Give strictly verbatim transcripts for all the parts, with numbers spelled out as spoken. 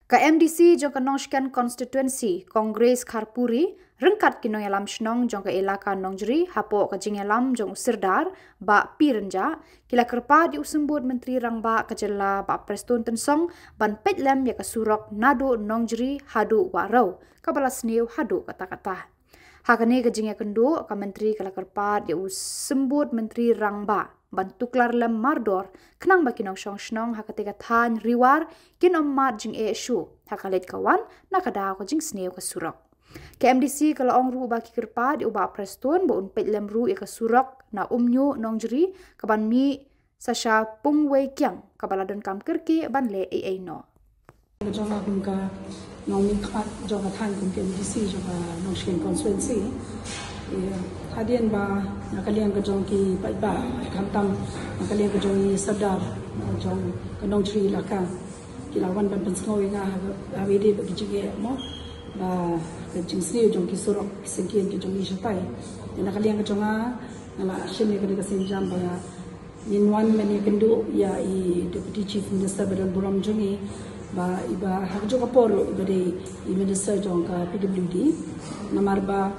Ka M D C jong ka Nongshken Constituency, Kong Grace Kharpuri, ryngkat ki nongïalam shnong jong ka elaka Nongjri, hapoh ka jingïalam jong u Sirdar Bah P Rynjah, ki la kyrpad ïa u Symbud Myntri Rangbah ka jylla Bah Prestone Tynsong ban peit lem ïa ka surok naduh Nongjri haduh Wahrew, kaba la sniew haduh katta katta. Ha kane ka jingïakynduh, ka Myntri ka la kyrpad ïa u Symbud Myntri Rangbah ban tuklar lem mardor, khnang ba ki nongshong shnong ha katei ka thaiñ Ri War kin ym mad jingeh shuh ha ka leit ka wan na ka daw ka jingsniew ka surok. Ka M D C ka la ong ruh ba ki kyrpad ïa u Bah Prestone ba un peit lem ruh ïa ka surok na Umñiuh Nongjri, kaban mih sa sha Pungweikiang, kaba la donkam kyrkieh ban leh ei ei noh. Ka jong nga kum ka nongmihkhmat jong ka thaiñ, kum ka M D C jong ka Nongshken Constituency. Ïa, hadien ba na ka liang ka jong ki paidbah, khamtam na ka liang ka jong i Sirdar jong ka Nongjri elaka, ki la wan ban pynsngew ïa nga ha, ha kaba ïadei bad ki jingeh mo, ba ka jingsniew jong ki surok, ki syngkien ki jong ngi shatai. Ïa, na ka liang ka jong nga, nga la shim ïa kane ka sienjam ba ngin wan ban ïakynduh ïa i Deputy Chief Minister ba don burom jong ngi, ba i ba ha kajuh ka por ruh i ba dei i Minister jong ka P W D. Namar ba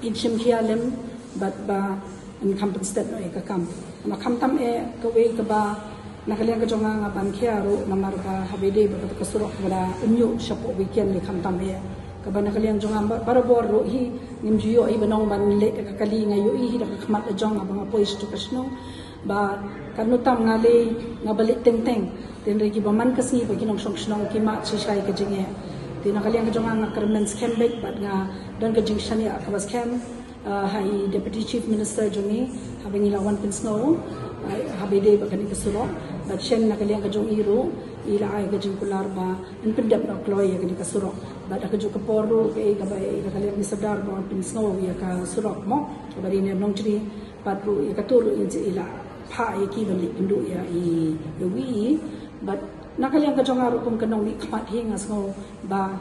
in shim khia lem bad ba in kham pynsted noh ïa ka kam. Namar khamtam eh kawei kaba na ka liang ka jong nga nga ban khia ruh, namar ba ha kaba ïadei bad ka surok kaba da Umñiuh sha Pungweikiang, khamtam eh kaba na ka liang jong nga ba, barabor ruh hi ngim ju ïoh hi ban ong ban leit da ka kali, nga ïoh hi da ka khmat la jong nga ba nga poi sha ka shnong. Ba katno tam nga leit, nga ba leit teng teng. Te hynrei kiba man ka sngi ba ki nongshong shnong ki mad shisha ïa ka jingeh. Te na ka liang ka jong nga nga kyrmen skhem beit bad nga don ka jingshaniah kaba skhem, ah, ha i Deputy Chief Minister jong ngi, haba ngi la wan pynsngew, ah, ha kaba ïadei bad kane ka surok. Bad shen na ka liang ka jong i ruh, i la ai ka jingkular ba yn pyndep noh kloi ïa kane ka surok. Bad ha kajuh ka por ruh, kaei kaba i na ka liang i Sirdar ba wan pynsngew ïa ka surok mo, kaba dei na Nongjri. Bad ruh ïa katu ruh in sa i la phah ïa ki ban leit kynduh ïa i, ïa i. Bad na ka liang ka jong nga ruh kum ka nongmihkhmat hi, nga sngew ba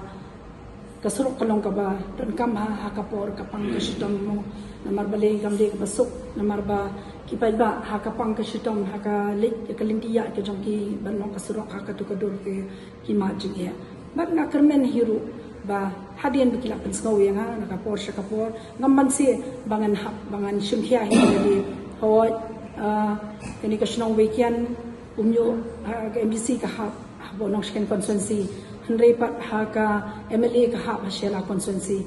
ka surok ka long kaba donkam ha, ha ka por ka pang ka shitom mo. Namar balei kam dei kaba suk, namar ba ki paidbah ha ka pang ka shitom, ha ka leit ka lynti ïaid ka jong ki ban long ka surok ha katu ka dur ki, ki mad jingeh. Bad nga kyrmen hi ruh ba hadien ba ki la pynsngew ïa nga na ka por sha ka por, ngam banse ba ngan hap, ba ngan shim khia hi lade. Hooid, ah, kane ka shnong Weikiang, Umñiuh, ha ka M D C ka hap hapoh Nongshken Constituency, hynrei pat ha ka M L A ka hap ha Shella Constituency.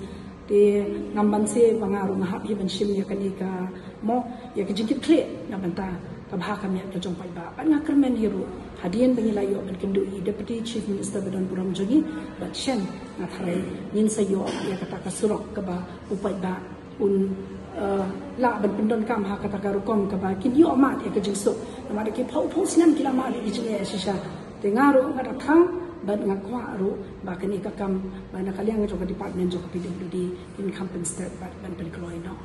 Te ngam banse ba nga ruh nga hap hi ban shim ïa kane ka mo, ïa ka jingkitkhlieh na bynta ka bha ka miat ka jong paidbah. Bad nga kyrmen hi ruh hadien ba ngi la ïoh ban kynduh i Deputy Chief Minister ba don burom jong ngi, bad shen nga tharai ngin sa ïoh ïa kata ka surok kaba u paidbah un, eh, lah ban pyndonkam ha kata ka rukom kaba kin ïoh mad ïa ka jingsuk. Namar da ki phew phew snem ki la mad ïa ka jingeh shisha. Te nga ruh nga da khang bad nga kwah ruh ba kane ka kam ba na ka liang jong ka department jong ka P W D kin kham pynsted bad ban pynkloi noh.